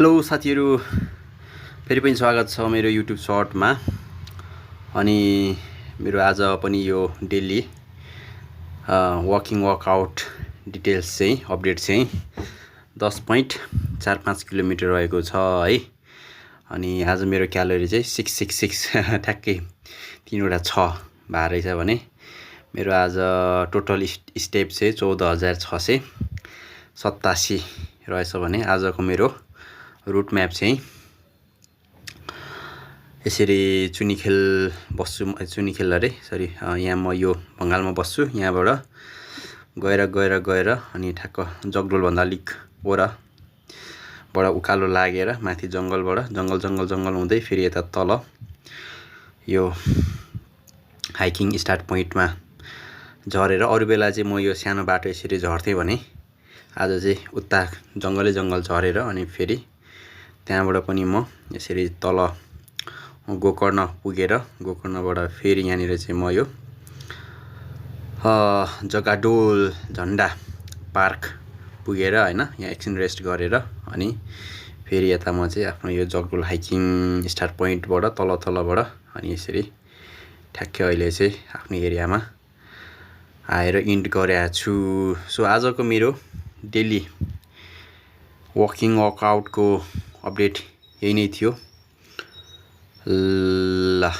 Hello साथीहरु, फेरि पनि स्वागत छ मेरो युट्युब सर्टमा। अनि मेरो आज पनि यो डेली वकिङ वर्कआउट डिटेल्स चाहिँ अपडेट चाहिँ 10.45 किलोमिटर रहेको छ है। अनि आज मेरो क्यालोरी चाहिँ 666 ठ्याक्कै 3 वटा 6 भएर रहेछ भने मेरो आज टोटल स्टेप चाहिँ 14,687 रहेछ भने आजको मेरो रुट म्याप चाहिँ यसरी चुनिखेल बस्छु, चुनिखेल अरे सरी, यहाँ म यो बंगालमा बस्छु। यहाँबाट गएर अनि ठ्याक्क जगडोल भन्दा अलिक ओराबाट उकालो लागेर माथि जंगलबाट जंगल हुँदै फेरि यता तल यो हाइकिङ स्टार्ट पोइन्टमा झरेर अरु बेला चाहिँ म यो सानो बाटो यसरी झर्थे भने आज चाहिँ उता जंगल झरेर अनि फेरि त्यहाँबाट पनि म यसरी तल गोकर्ण पुगेर गोकर्णबाट फेरि यहाँनिर चाहिँ म यो जगाडोल झण्डा पार्क पुगेर हैन यहाँ एकछिन रेस्ट गरेर अनि फेरि यता म चाहिँ आफ्नो यो जगडोल हाइकिङ स्टार्ट पोइन्टबाट तलबाट अनि यसरी ठ्याक्कै अहिले चाहिँ आफ्नो एरियामा आएर इन्ड गरेको छु। सो आजको मेरो डेली वकिङ वर्कआउटको अपडेट यही नै थियो। ल